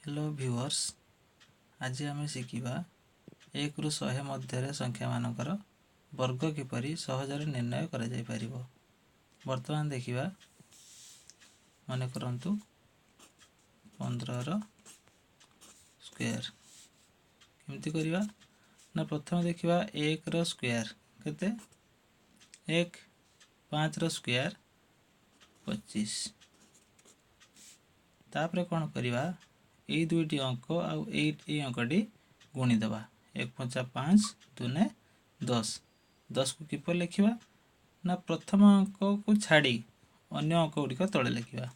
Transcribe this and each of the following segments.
Hello viewers, ଆଜି ଆମେ ଶିଖିବା 1ରୁ 100 ମଧ୍ୟରେ ସଂଖ୍ୟାମାନଙ୍କର ବର୍ଗ କିପରି ସହଜରେ ନିର୍ଣ୍ଣୟ କରାଯାଇପାରିବ। ବର୍ତ୍ତମାନ ଦେଖିବା, ମନେ କରନ୍ତୁ 15ର ସ୍କୋୟାର କେମିତି କରିବା ନା, ପ୍ରଥମେ ଦେଖିବା 1ର ସ୍କୋୟାର କେତେ? 1। 5ର ସ୍କୋୟାର 25। ତାପରେ କ'ଣ କରିବା? ଏଇ ଦୁଇଟି ଅଙ୍କ ଆଉ ଏଇ ଅଙ୍କଟି ଗୁଣିଦେବା। 1 ପଞ୍ଚା 5, ଦୁନେ 10। 10କୁ କିପରି ଲେଖିବା ନା, ପ୍ରଥମ ଅଙ୍କକୁ ଛାଡ଼ି ଅନ୍ୟ ଅଙ୍କ ଗୁଡ଼ିକ ତଳେ ଲେଖିବା।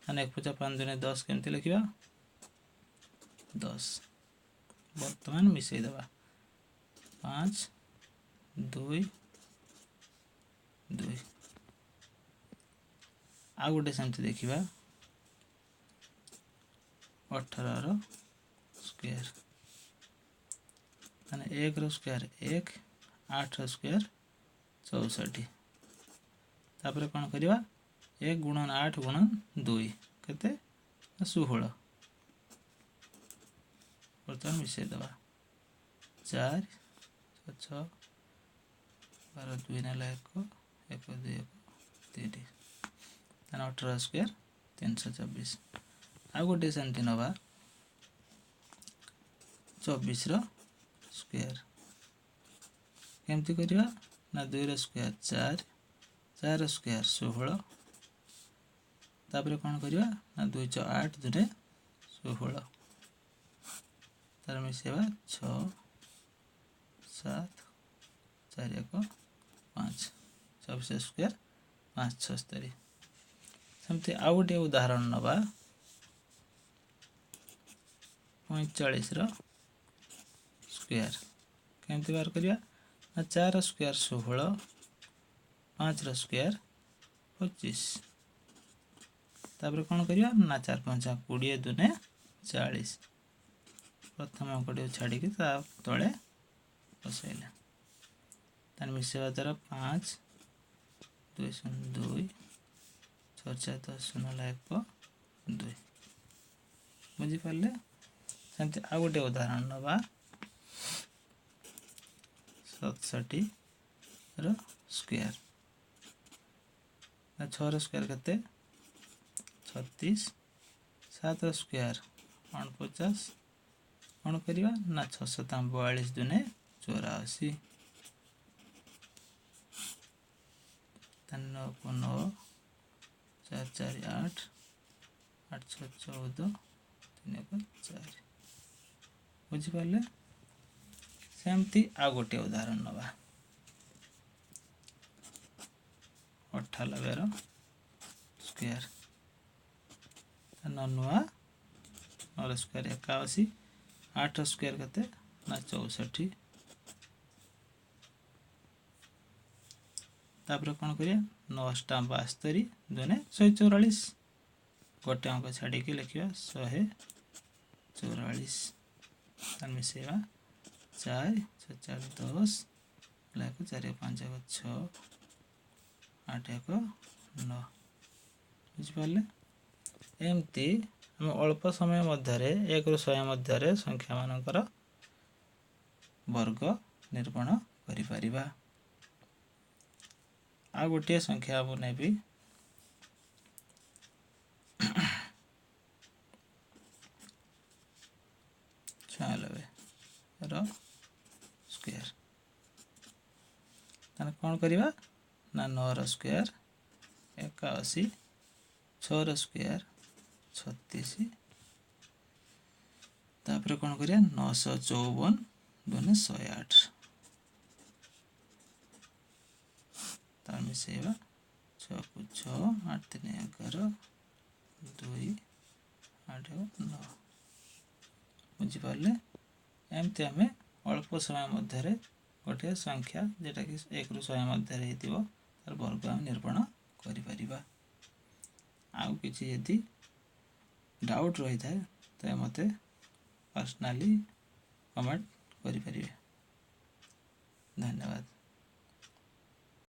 ମାନେ 1 ପଞ୍ଚା 5 ଦୁନେ 10 କେମିତି ଲେଖିବା? 10। ବର୍ତ୍ତମାନ ମିଶାଇ ଦେବା, 5 2 2। ଆଉ ଗୋଟେ ସେମିତି ଦେଖିବା, 18ର ସ୍କୋୟାର। ମାନେ 1ର ସ୍କୋୟାର 1, 8ର ସ୍କୋୟାର 64। ତାପରେ କ'ଣ କରିବା? 1 ଗୁଣନ 8 ଗୁଣନ 2 କେତେ? 16। ବର୍ତ୍ତମାନ ମିଶାଇ ଦେବା, 4 6 12, 2 ନେଲା 1, 1 2 1 3। ତାହେଲେ 18 ସ୍କୋୟାର 324। ଆଉ ଗୋଟିଏ ସେମିତି ନେବା, 24ର ସ୍କୋୟାର କେମିତି କରିବା ନା, 2ର ସ୍କୋୟାର 4, 4ର ସ୍କୋୟାର 16। ତାପରେ କ'ଣ କରିବା ନା, 2 6 8 2 16, ତାର ମିଶାଇବା 6 7 4 1 5। 24 ସ୍କୋୟାର 576। ସେମିତି ଆଉ ଗୋଟିଏ ଉଦାହରଣ ନେବା, 45ର ସ୍କୋୟାର କେମିତି ବାହାର କରିବା ନା, 4 ସ୍କୋୟାର 16, 5ର ସ୍କୋୟାର 25। ତାପରେ କ'ଣ କରିବା ନା, 4 5 20 ଦୁନେ 40। ପ୍ରଥମ ଅଙ୍କଟିକୁ ଛାଡ଼ିକି ତା ତଳେ ବସାଇଲେ, ତାହେଲେ ମିଶାଇବା ଦ୍ୱାରା 5 2 0 2, 6 4 10 0 ହେଲା 1 2। ବୁଝିପାରିଲେ? ସେମିତି ଆଉ ଗୋଟେ ଉଦାହରଣ ନେବା, 67ର ସ୍କୋୟାର। 6ର ସ୍କୋୟାର କେତେ? 36। 7ର ସ୍କୋୟାର 49। କ'ଣ କରିବା ନା, 6 7 42 ଦୁନେ 84। ତାହେଲେ 9କୁ 9, 4 4 8, 8 6 14, 3 1 4। ବୁଝିପାରିଲେ? ସେମିତି ଆଉ ଗୋଟିଏ ଉଦାହରଣ ନେବା, 98ର ସ୍କୋୟାର। 9 ନୂଆ 9ର ସ୍କୋୟାର 81, 8ର ସ୍କୋୟାର କେତେ ନା 64। ତାପରେ କ'ଣ କରିବା? 9 ଅଷ୍ଟା 72 ଦୁନେ 144। ଗୋଟେ ଅଙ୍କ ଛାଡ଼ିକି ଲେଖିବା 144। ତାହେଲେ ମିଶାଇବା, 4 6 4 10 1, 4 5 1 6, 8 1 9। ବୁଝିପାରିଲେ? ଏମିତି ଆମେ ଅଳ୍ପ ସମୟ ମଧ୍ୟରେ 1ରୁ 100 ମଧ୍ୟରେ ସଂଖ୍ୟାମାନଙ୍କର ବର୍ଗ ନିରୂପଣ କରିପାରିବା। ଆଉ ଗୋଟିଏ ସଂଖ୍ୟା ମୁଁ ନେବି, 96ର ସ୍କୋୟାର। ତାହେଲେ କ'ଣ କରିବା ନା, 9ର ସ୍କୋୟାର 81, 6ର ସ୍କୋୟାର 36। ତାପରେ କ'ଣ କରିବା? 954 ଦୁନେ 108। ତାର ମିଶାଇବା, 6କୁ 6, 8 3 11, 2 8 9। ବୁଝିପାରିଲେ? ଏମିତି ଆମେ ଅଳ୍ପ ସମୟ ମଧ୍ୟରେ ଗୋଟିଏ ସଂଖ୍ୟା ଯେଉଁଟାକି 1ରୁ 100 ମଧ୍ୟରେ ହେଇଥିବ ତାର ବର୍ଗ ଆମେ ନିରୂପଣ କରିପାରିବା। ଆଉ କିଛି ଯଦି ଡାଉଟ୍ ରହିଥାଏ ତେବେ ମୋତେ ପର୍ସନାଲି କମେଣ୍ଟ କରିପାରିବେ। ଧନ୍ୟବାଦ।